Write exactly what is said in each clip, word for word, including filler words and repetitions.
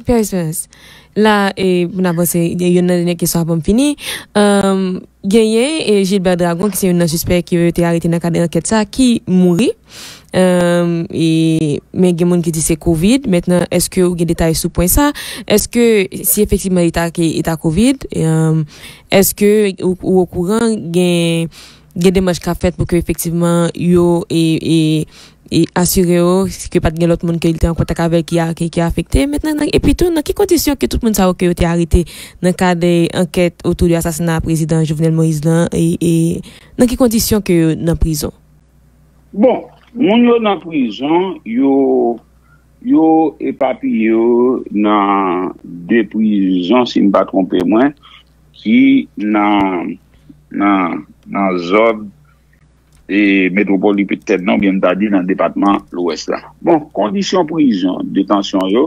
Pè Esperans, la, e, pou n avanse, e, youn nan dènye kesyon avan m fini. Em, genyen, e, Gilbert Dragon, ki se youn nan sispèk ke yo te arete nan kad ankèt sa, ki mouri. Em, e, men gen moun ki di se kovid. Mentnan, èske ou gen detay sou pwen sa? Èske, si efektivman li ta ke eta kovid, em, èske ou, ou okouran gen, gen demach k ap fèt pou ke efektivman yo, e, e, e asire yo ke pa t gen lòt moun ke li te an kontak avè l ki a, ki, ki afekte. Mentnan, nan, epi tou, nan ki kondisyon ke tout moun sa yo ke yo te arete nan kad, e, ankèt otou de asasina prezidan Jovenel Moïse lan, e, e nan ki kondisyon ke yo nan prizon? Bon, moun yo nan prizon, yo, yo epapiye yo nan de prizon, si m pa twonpe mwen, ki nan, nan, nan zòn, e, metwopolitèn nan, oubyen m ta di nan depatman Lwès la. Bon, kondisyon prizon, detansyon yo,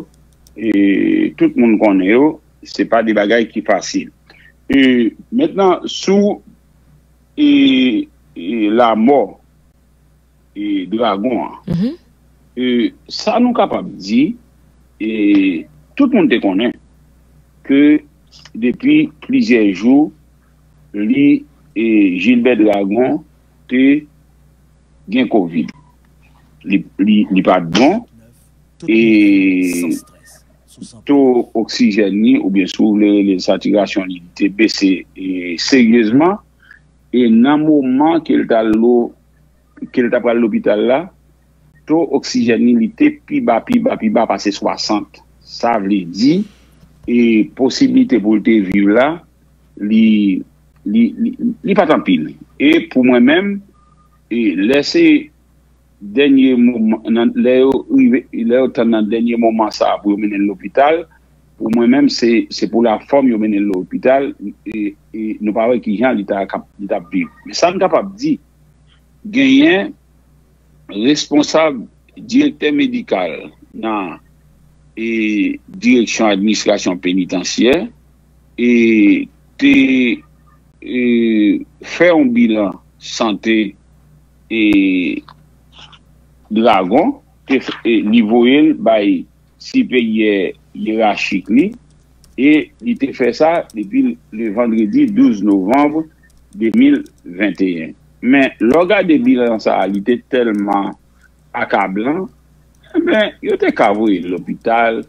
e, tout moun konnen yo, se pa de bagay ki fasil. E, mentnan, sou, e, e, lanmò, e, Dragon an, e, sa nou kapab di, e, tout moun te konnen ke depi plizyè jou, li, e, Gilbert Dragon te gen kovid. Li, li, li pa t bon, e to oksijèn li, oubyen si w vle rele satirasyon li, li te bese, e, seryezman. E nan moman ke l t al lo-, ke l t ap pral lopital la, to oksijèn li, li te pi ba, pi ba, pi ba pase swasant. Sa vle di, e posiblite pou l te viv la, li, li, li, li pa t anpil. E pou mwen menm, e lè se dènye moman, nan, lè yo rive, lè yo tann nan dènye moman sa a pou yo mennen l lopital, pou mwen menm, se, se pou lafòm yo mennen l lopital, e, e nou pa wè kijan li ta kap-, li t ap viv. Men sa n kapab di, genyen responsab, direktè medikal nan, e, direksyon administrasyon penitansyè, e te, e, fè yon bilan sante, e, Dragon, te f-, e, li voye l bay siperyè yerachik li, e li te fè sa depi le vandredi douz novanm de mil venteyen. Men, lè w gade bilan sa a, li te tèlman akablan, enben, yo te ka voye l lopital,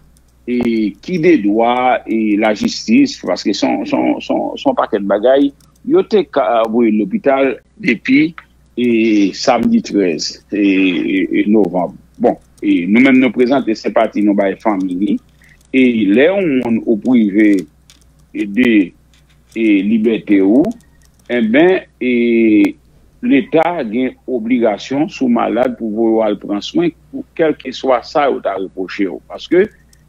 e ki de dwa, e lajistis, paske se yon, se yon, se yon, se yon pakèt bagay, yo te ka voye l lopital depi, e, samdi trèz, e, e, e, novanm. Bon, e nou menm nou prezante senpati nou bay fanmi li, e lè yon moun ou prive, e, de, e, libète ou, enben, e, Leta gen obligasyon sou malad pou voye w al pran swen, pou kèlkeswa sa yo ta repwoche w. Paske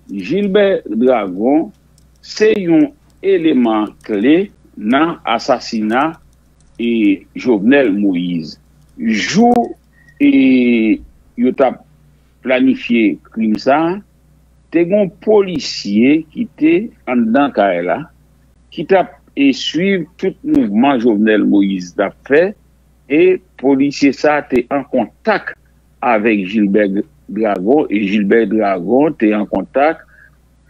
Gilbert Dragon se yon eleman kle nan asasina, e, Jovenel Moïse. Jou, e, yo t ap planifye krim sa a, te gen yon polisye ki te anndan kay la, ki t ap, e, swiv tout mouvman Jovenel Moïse t ap fè, e polisye sa a te an kontak avèk Gilbert Dragon, e Gilbert Dragon te an kontak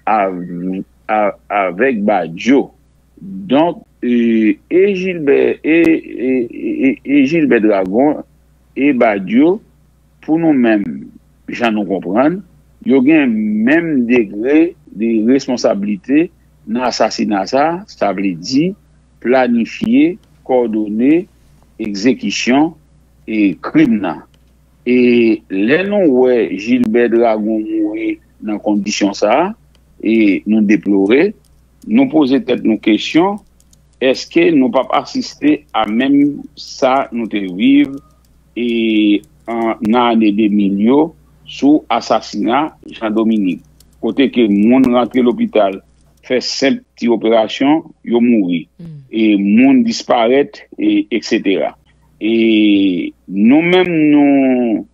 av-, a-, avèk Badio. Donk, e, e Gilbert, e, e, e, e Gilbert Dragon, e Badio, pou nou menm, jan nou konprann, yo gen menm degre de responsablite nan asasina sa, sa vle di planifye, kòdone egzekisyon, e, krim nan. E lè nou wè Gilbert Dragon mouri nan kondisyon sa, e nou deplore, nou poze tèt nou kesyon, èske nou p ap asiste a menm sa nou te viv, e, an, nan ane de mil yo sou asasina Jean Dominique, kote ke moun rantre lopital, fè senp ti operasyon, yo mouri, e moun disparèt, e, etsetera. E nou menm, nou,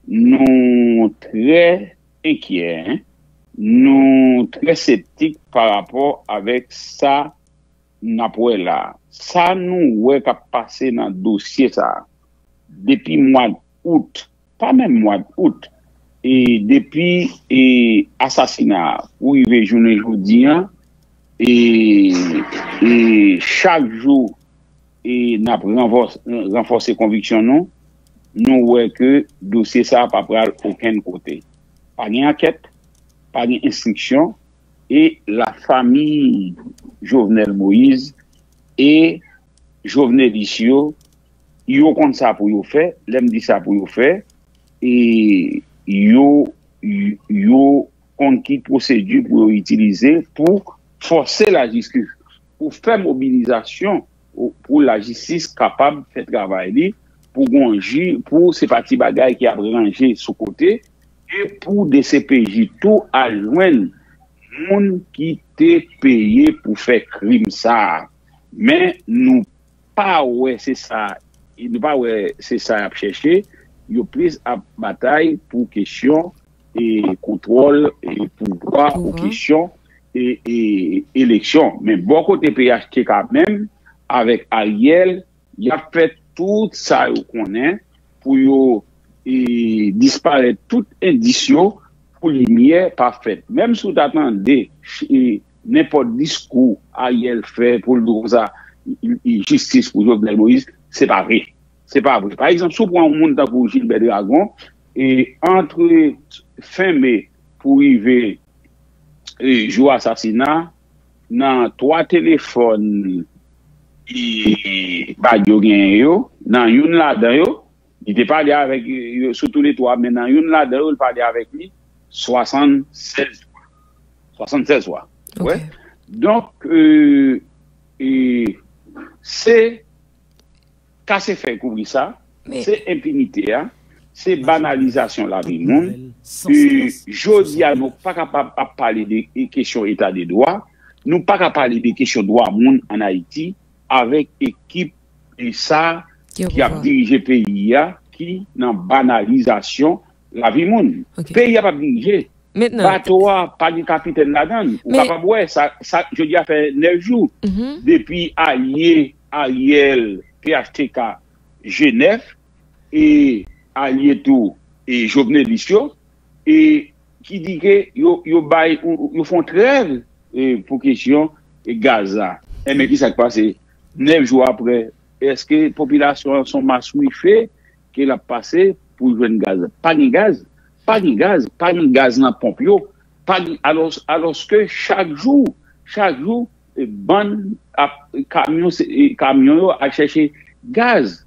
nou trè enkyè, en. Nou trè septik pa rapò avèk sa n ap wè la a. Sa nou wè k ap pase nan dosye sa a, depi mwa out, pa menm mwa out, e depi e asasina a pou rive jounen jodi a, e, e chak jou e n ap ranvòs- ranfòse konviksyon nou, nou wè ke dosye sa a pa pral okenn kote. Pa gen ankèt, pa gen enstriksyon, e lafanmi Jovenel Moïse e Jovenelis yo, yo konn sa pou yo fè. Lè m di sa pou yo fè, e yo, yo konn ki pwosedi pou yo itilize pou fòse lajistis, pou fè mobilizasyon pou lajistis kapab fè travay li, pou gon ji, pou se pa ti bagay ki ap ranje sou kote, e pou D C P J tou al jwenn moun ki te peye pou fè krim sa a. Men nou pa wè se sa, nou pa wè se sa y ap chèche, yo plis ap batay pou kesyon e kontwòl e pouvwa, pou kesyon e, e eleksyon. Men bò kote P H T K menm, avèk Ariel, y ap fè tout sa yo konnen pou yo e, disparèt tout endis yo pou limyè pa fèt. Menm si w ta tande e, nenpòt diskou Ariel fè pou l di konsa, e, e, jistis pou Jovenel Moïse, se pa vre. Se pa vre. Pa egzanp, si w pran yon moun tankou Gilbert Dragon, e antre fen me pou rive e, jou asasina, nan twa telefòn e, Badio genyen yo, nan youn ladan yo, li te pale avèk yo sou toule twa, men nan youn ladan yo, li pale avèk li swasannsèz fwa. Swasannsèz fwa. Wè. Donk, e, e, se kase fèy kouvri sa, se enpinite a, se banalizasyon lavi moun. E jodi a, nou pa kapab ap pale de kesyon eta de dwa, nou pa ka pale de kesyon dwa moun ann Ayiti avèk ekip e sa ki ap dirije peyi a, ki nan banalizasyon lavi moun. Peyi a p ap dirije. Bato a pa gen kapitèn ladan l. Ou kapab wè sa, sa jodi a fè nèf jou depi alye Ariel, P H T K, G nèf, e alye tou e Jovenelis yo, e ki di ke yo, yo bay, yo fè yon trèv e pou kesyon e gaz la. Enben, ki sa k pase? Nèf jou apre, èske popilasyon an se yon mas wife ke l ap pase pou jwenn gaz? Pa gen gaz, pa gen gaz, pa gen gaz nan ponp yo, pa gen, alò, alòske chak jou, chak jou, e, bann ap, kamyon, se, e, kamyon yo al chèche gaz,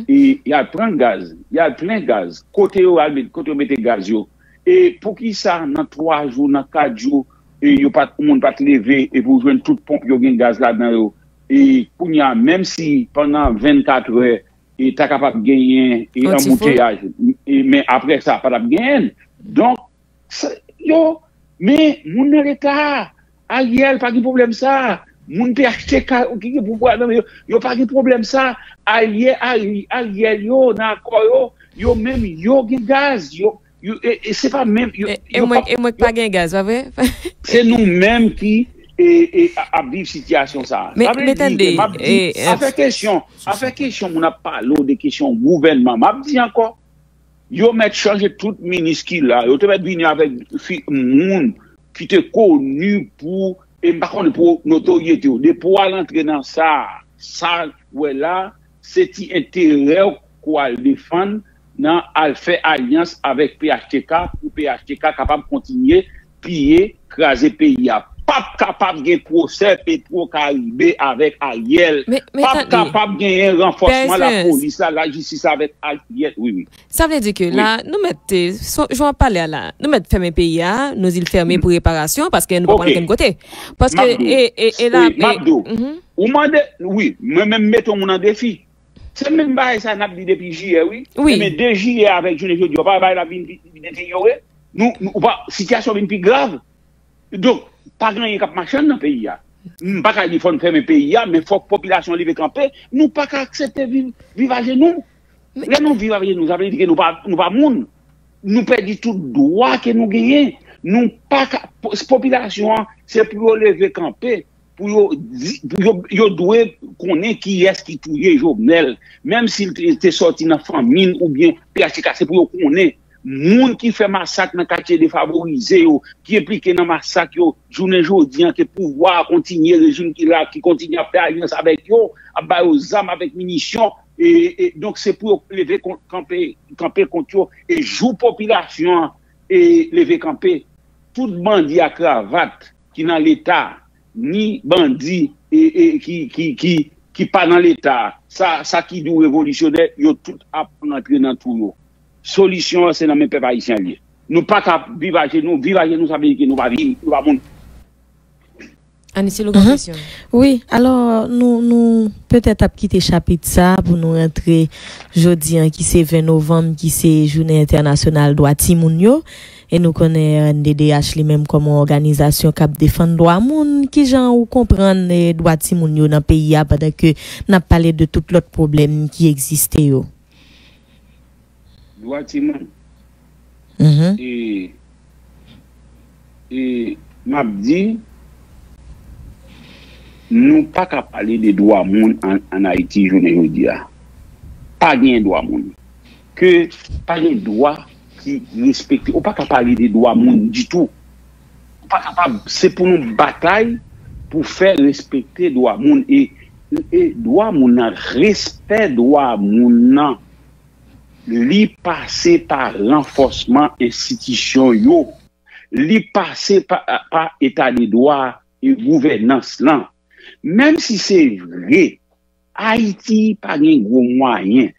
e, y al pran gaz, y al plen gaz, kote yo al met, kote yo mete gaz yo? E poukisa nan twa jou, nan kat jou, e, yo pa t, moun pa t leve e pou jwenn tout ponp yo gen gaz ladan yo? E kounye a, menm si pandan vennkatrè, e ta kapab genyen e anbouteyaj, e, men apre sa, pa t ap genyen. Donk, yo, men moun nan leta a, Ariel pa gen pwoblèm sa. Moun P H T K yo ki gen pouvwa nan men yo, yo pa gen pwoblèm sa. Alye Ari- Ariel yo nan akò yo, yo menm yo gen gaz. Yo, yo, e, e se pa menm, yo, e, e yo mwen, pa, e mwen ki yo pa gen gaz, pa vre? Se nou menm ki e, e, a- ap viv sitiyasyon sa. Men, sa vle men di tande, ke m ap di, e, e, afè kesyon, afè kesyon moun ap pale w de kesyon gouvènman, m ap di ankò, yo mèt chanje tout minis ki la. Yo te mèt vini avèk fi- moun ki te koni pou, e m pa konnen pou notoryete yo. Depi w al antre nan sa, sa w wè la, se ti enterè w k w al defann nan al fè alyans avèk P H T K pou P H T K kapab kontinye piye, kraze peyi a. P ap kapab gen pwosè Petro Karibe avèk Ariel. Men, men tande, p ap kapab genyen ranfòsman lapolis la, lajistis la avèk Ariel. Wi, wi. Sa vle di ke la, nou mèt, e, jan w ap pale a la, nou mèt fèmen peyi a, nou di l fèmen pou reparasyon, paske nou pa pral okenn kote. Paske, e, e, e la, m ap di w, ou mande, wi, mwen menm mete yon moun an defi. Se menm bagay sa n ap di depi jiyè, wi. Wi. Ebyen, de jiyè avèk jounen jodi a, pa bagay la vin pi, pi deteryore. Nou, nou, ou pa, sitiyasyon vin pi grav. Donk, pa gen anyen k ap mache nan peyi a. M pa ka di fò n fèmen peyi a, men fòk popilasyon an leve kanpe. Nou pa ka aksepte viv, viv ajenou. Lè nou viv ajenou, sa vle di ke nou pa, nou pa moun. Nou pèdi tout dwa ke nou genyen. Nou pa ka, po- popilasyon an, se pou yo leve kanpe, pou yo di, pou yo, yo dwe konnen kiyès ki touye Jovenel. Menm si l te, te sòti nan fanmi l oubyen P H T K, se pou yo konnen. Moun ki fè masak nan katye defavorize yo, ki enplike nan masak yo, jounen jodi an, ke pouvwa a kontinye, rejim ki la, ki kontinye ap fè alyans avèk yo, ap ba yo zam avèk minisyon. E, e, donk, se pou yo leve kon- kanpe, kanpe kont yo. E jou popilasyon an e leve kanpe, tout bandi a kravat ki nan Leta, ni bandi e, e, ki, ki, ki, ki pa nan Leta, sa, sa ki di w revolisyonè, yo tout ap rantre nan twou yo. Solisyon an se nan men pèp ayisyen an l ye. Nou pa ka viv ajenou. Viv ajenou, sa vle di ke nou pa viv, nou pa moun. Anise, nou gen kesyon. Wi, alò, nou, nou petèt ap kite chapit sa pou nou rantre jodi an ki se ven novanm, ki se jounen entènasyonal dwa timoun yo. E nou konnen R N D D H li menm kòm yon òganizasyon k ap defann dwa moun, kijan ou konprann eh, dwa timoun yo nan peyi a pandan ke n ap pale de tout lòt pwoblèm ki egziste yo? Dwa timoun. Mhm. E, e m ap di, nou pa ka pale de dwa moun an, an Ayiti jounen jodi a. Pa gen dwa moun. Ke pa gen dwa ki respekte. Ou pa ka pale de dwa moun ditou. Ou pa kapab, se pou nou batay pou fè respekte dwa moun. E, e dwa moun nan, respè dwa moun nan, li pase pa ranfòsman enstitisyon yo. Li pase pa, pa eta de dwa e gouvènans lan. Menm si se vre, Ayiti pa gen gwo mwayen.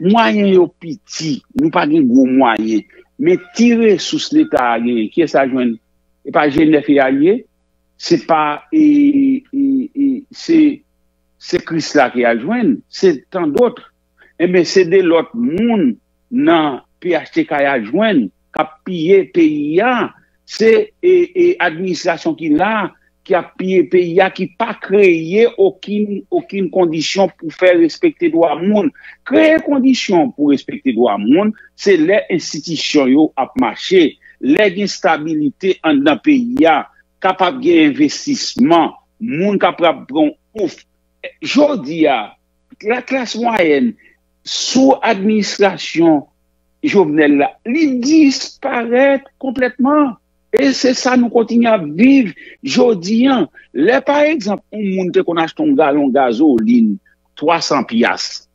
Mwayen yo piti, nou pa gen gwo mwayen. Men ti resous Leta a genyen, kiyès a jwenn? E pa G nèf e a l ye? Se pa e, e, e, se, se Krisla ke y al jwenn, se tandot. Enben, se de lòt moun nan P H T K y al jwenn, k ap piye peyi a. Se e, e, administrasyon ki la, ki ap piye peyi a, ki pa kreye okin, okin kondisyon pou fè respekte dwa moun. Kreye kondisyon pou respekte dwa moun, se lè enstitisyon yo ap mache, lè gen stabilite anndan peyi a, kapab gen envestisman, moun kapab pran ouf. Jodi a, la klas mwayèn sou administrasyon Jovenel la, li disparèt konplètman. E se sa nou kontinye ap viv jodi an. Lè, pa egzanp, yon moun te konn achte yon galon gazolin twa san pyas,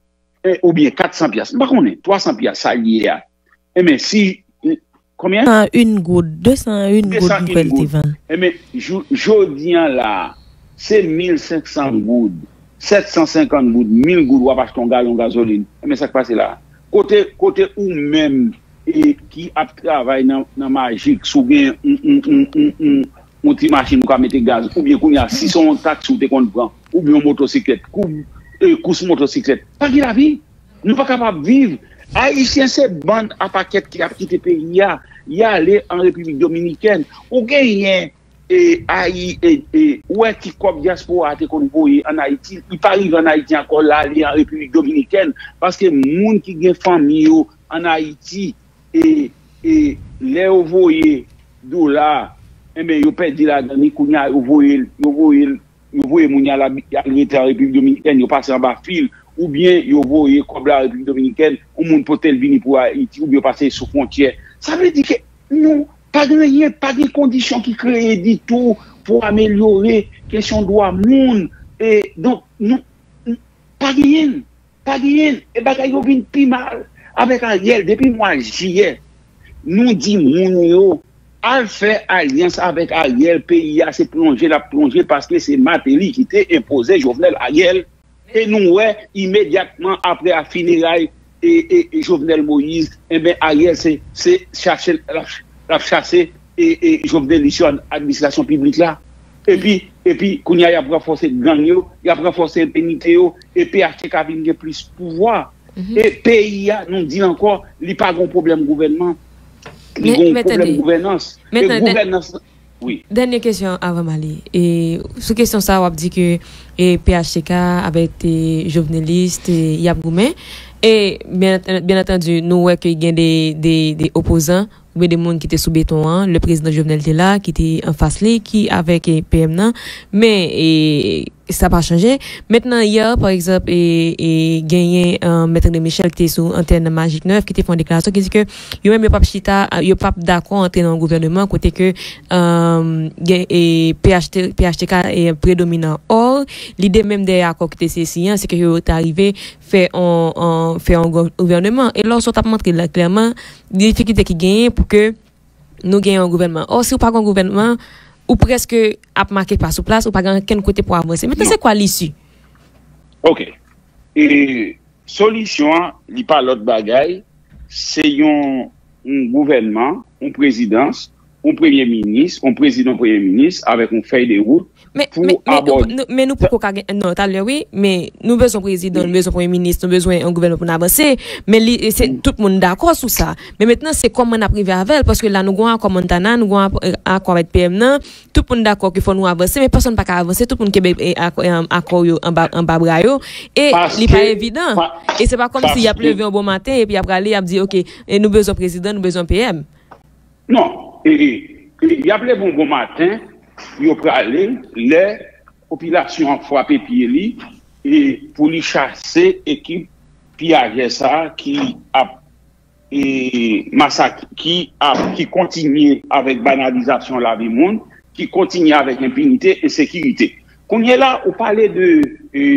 e, oubyen kat san pyas, m pa konnen, twa san pyas, sa l ye a. Enben, si, konbyen? San un goud, de san un goud, m kwè l te vann. Enben, jou- jodi an la, se mil senk san goud, sèt san senkant goud, mil goud, w ap achte yon galon gazolin. Enben, sa k pase la? Kote, kote ou menm e ki ap travay nan, nan Majik, si w gen yon, yon, yon, yon, yon, yon ti machin ou ka mete gaz, oubyen kounye a, si se yon taksi ou te konn pran, oubyen yon motosiklèt, kou, e, kous motosiklèt, pa gen lavi. Nou pa kapab viv. Ayisyen se bann a pakèt ki ap kite peyi a, y ale an Repiblik Dominikèn. Ou genyen e, ayi, e, e, ou wè ti kòb dyaspora a te konn voye ann Ayiti, li pa rive ann Ayiti ankò, l ale an Repiblik Dominikèn, paske moun ki gen fanmi yo ann Ayiti, e, e, lè yo voye dola, enben, yo pèdi ladan li, kounye a, yo voye l, yo voye l, yo voye moun y al abi- y al rete an Repiblik Dominikèn, yo pase anba fil, oubyen yo voye kòb la Repiblik Dominikèn, yon moun pote l vini pou Ayiti, oubyen yo pase sou fwontyè. Sa vle di ke nou pa gen anyen, pa gen kondisyon ki kreye ditou pou amelyore kesyon dwa moun. E, donk, nou, n- pa genyen, pa genyen. E bagay yo vin pi mal avèk Ariel. Depi mwa jiyè, nou di moun yo, al fè alyans avèk Ariel, peyi a se plonje l ap plonje, paske se Martelly ki te enpoze Jovenel Ariel. E nou wè, imedyatman apre a fineray e, e, e Jovenel Moïse, enben, Ariel se, se chache, l ap, l ap chase e, e Jovenelis yo administrasyon piblik la. Epi, epi, kounye a, y ap ranfòse gang yo, y ap ranfòse enpinite yo, e P H T K vin gen plis pouvwa. E peyi a, nou di l ankò, li pa gon pwoblèm gouvènman. Li gon pwoblèm gouvènans. E gouvènans, wi. Dènye kesyon avan m ale. E, sou kesyon sa, w ap di ke e, P H T K avèk e, Jovenelis, e, y ap goumen. E, byen, byen antandi, nou wè ke gen de, de, de opozan Konbyen de moun ki te sou beton an, lè prezidan Jovenel te la, ki te anfas li, ki avèk, e, P M nan. Men, e, sa pa chanje. Mentnan, yè, pa egzanp, e, e, genyen, e, Mèt André Michel ki te sou antèn Magik nèf, ki te fè yon deklarasyon ki di ke yo menm yo p ap chita, yo p ap dakò antre nan yon gouvèneman kote ke, e, gen, e, P H T, P H T K, e, predominan. Or, lide menm dèyè akò ki te siyen an, se ke yo ta rive fè yon, yon, fè yon gou-, gouvèneman. E lòske w t ap montre la klèman, difikilte ki genyen pou ke nou gen yon gouvènman. Or, si w pa gen yon gouvènman, ou prèske ap make pa sou plas, ou pa gen ankenn kote pou avanse. Mentnan, se kwa lisi? Ok. E solisyon an, li pa lòt bagay, se yon, yon gouvènman, yon prezidans, yon premye minis, yon prezidan, yon premye minis, avèk yon fèy de wout, Men, men, men, nou, men nou poko ka gen, non, talè wi, men nou bezwen prezidan, nou bezwen premye minis, nou bezwen yon gouvènman pou n avanse, men li, se, tout moun dakò sou sa. Men mentnan, se kòman n ap rive avè l, paske la nou gen yon akò Montana, nou gen yon akò avèk P M nan, tout moun dakò ke fò nou avanse, men pèsonn pa ka avanse, tout moun kenbe, e, akò, e, akò yo anba, anba bra yo, e li pa evidan. E se pa kòmsi y ap leve yon bon maten, epi y ap prale, y ap di, ok, e nou bezwen prezidan, nou bezwen P M. Non, e, e, y ap leve yon bon maten, yo prale, lè popilasyon an frape pye li, e pou li chase ekip piyajè sa a ki ap, e, masak, ki ap, ki kontinye avèk banalizasyon lavi moun, ki kontinye avèk enpinite, ensekirite. Kounye la, ou pale de, e,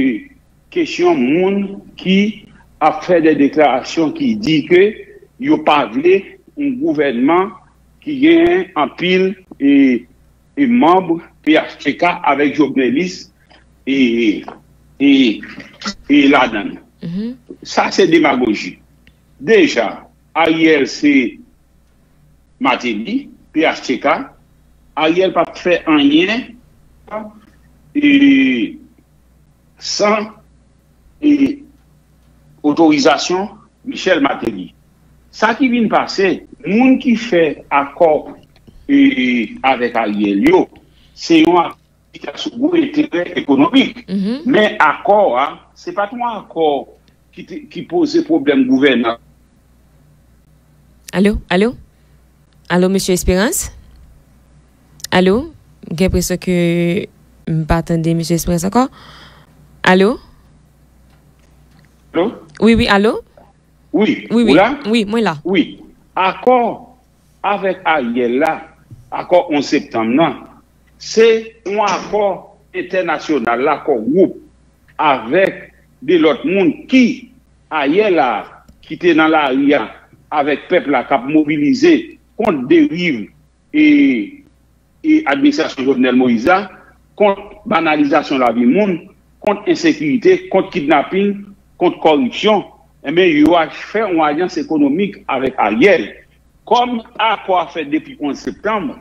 kesyon moun ki ap fè de deklarasyon ki di ke yo pa vle yon gouvènman ki gen anpil, e, e manm P H T K avèk Jovenelis, e, e, e ladan l. Sa se demagoji. Deja, Ariel se Martelly, P H T K, Ariel p ap fè anyen, e, san, e, otorizasyon Michel Martelly. Sa ki vin pase, moun ki fè akò, e, avèk Ariel yo, se yon akò ki ta sou gwo enterè ekonomik. Men akò a, se pa t yon akò ki, ki poze pwoblèm gouvènans. Alo, alo? Alo, mesye Esperans? Alo? M gen enpresyon ke m pa tande mesye Esperans ankò. Alo? Alo? Wi, wi, alo? Wi, wi, ou la? Wi, mwen la. Wi. Akò avèk Ariel la, akò onz septanm nan, se yon akò entènasyonal, akò gwoup avèk de lòt moun ki, ayè la, ki te nan lari a avèk pèp la k ap mobilize kont deriv e, e administrasyon Jovenel Moïse la, kont banalizasyon lavi moun, kont ensekirite, kont kidnaping, kont kòripsyon, enben, yo a fè yon alyans ekonomik avèk Ariel. Kòm akò a fèt depi onz septanm,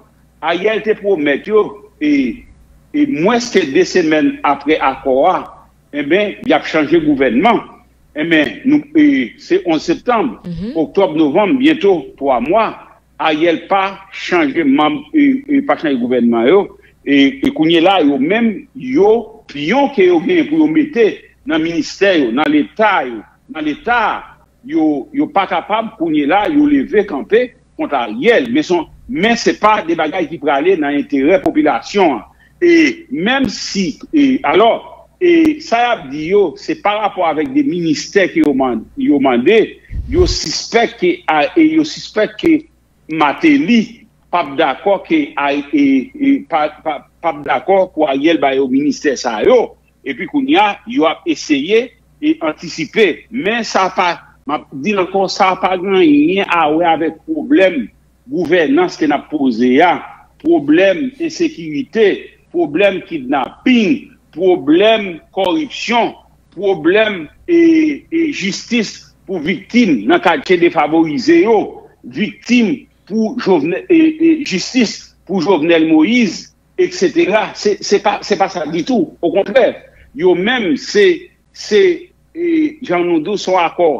Ariel te pwomèt yo, e, e mwens ke de semèn apre akò a, enben, y ap chanje gouvènman. Enben, nou, e, se onz septanm, oktòb, novanm, byento twa mwa, Ariel pa chanje manm, e, e, pa chanje gouvènman yo. E, e kounye la, yo menm, yo, pyon ke yo genyen pou yo mete nan ministè yo, nan leta yo, nan leta a, yo, yo pa kapab, kounye la, yo leve kanpe kont Ariel. Men se yon, men se pa de bagay ki prale nan enterè popilasyon an. E menm si, e, alò, e sa y ap di yo, se pa rapò avèk de ministè ke yo man-, yo mande, yo sispèk ke, a, e yo sispèk ke Martelly p ap dakò ke a, e, e, pa, pa, p ap dakò pou Ariel ba yo ministè sa yo. Epi kounye a, yo ap eseye e antisipe. Men sa pa, m ap di l ankò, sa pa gen anyen a wè avèk pwoblèm gouvènans ke n ap poze a, pwoblèm ensekirite, pwoblèm kidnaping, pwoblèm kòripsyon, pwoblèm, e, e, jistis pou viktim nan katye defavorize yo, viktim pou Jovenel, e, e, jistis pou Jovenel Moïse, etsetera. Se, se pa, se pa sa ditou. Okontrè, yo menm, se, se, e, jan nou di w, se yon akò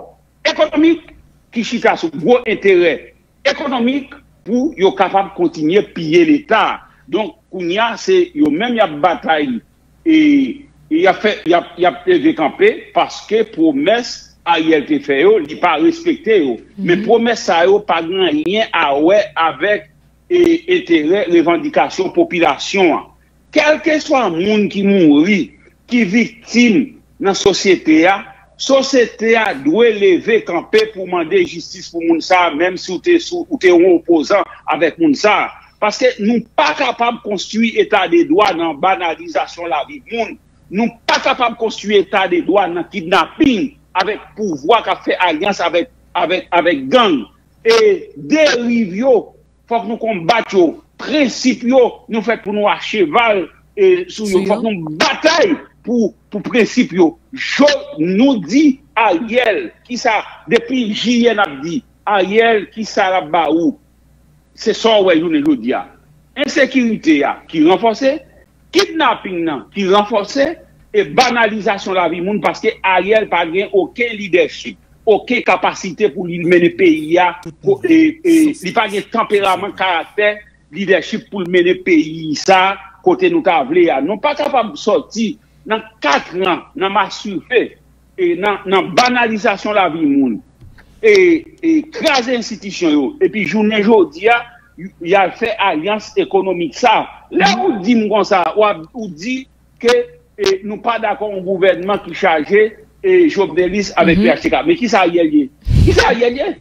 ekonomik ki chita sou gwo enterè ekonomik pou yo kapab kontinye piye Leta. Donk, kounye a, se yo menm y ap batay, e, e y ap fè, y ap, y ap leve kanpe paske pwomès Ariel te fè yo, li pa respekte yo. Men pwomès sa yo pa gen anyen a wè avèk e, enterè, revandikasyon popilasyon an. Kèlkeswa moun ki mouri, ki viktim nan sosyete a, sosyete a dwe leve kanpe pou mande jistis pou moun sa a, menm si w te, sou, ou te yon opozan avèk moun sa a. Paske nou pa kapab konstwi eta de dwa nan banalizasyon lavi moun. Nou pa kapab konstwi eta de dwa nan kidnaping avèk pouvwa k ap fè alyans avèk, avèk, avèk gang. E deriv yo, fòk nou konbat yo. Prensip yo, nou fèt pou nou acheval e, sou yo. Fòk nou batay pou, pou prensip yo. Jo, nou di Ariel, kisa, depi jiyè n ap di, Ariel, kisa l ap ba ou? Se sa w wè jounen jodi a. Ensekirite a ki ranfòse, kidnaping nan ki ranfòse, e banalizasyon lavi moun paske Ariel pa gen okenn lidèchip, okenn kapasite pou li mennen peyi a, e, e, li pa gen tanperaman, karaktè, lidèchip pou l mennen peyi sa kote nou ta vle a. Nou pa kapab sòti nan kat an nan maswife, e, nan, nan banalizasyon lavi moun, e, e kraze enstitisyon yo, epi jounen jodi a, y al fè alyans ekonomik sa. Lè ou di m konsa, w ap, ou di ke, e, nou pa dakò yon gouvènman ki chaje, e, jovenelis avèk P H T K. Men kisa Ariel ye? Kisa Ariel ye?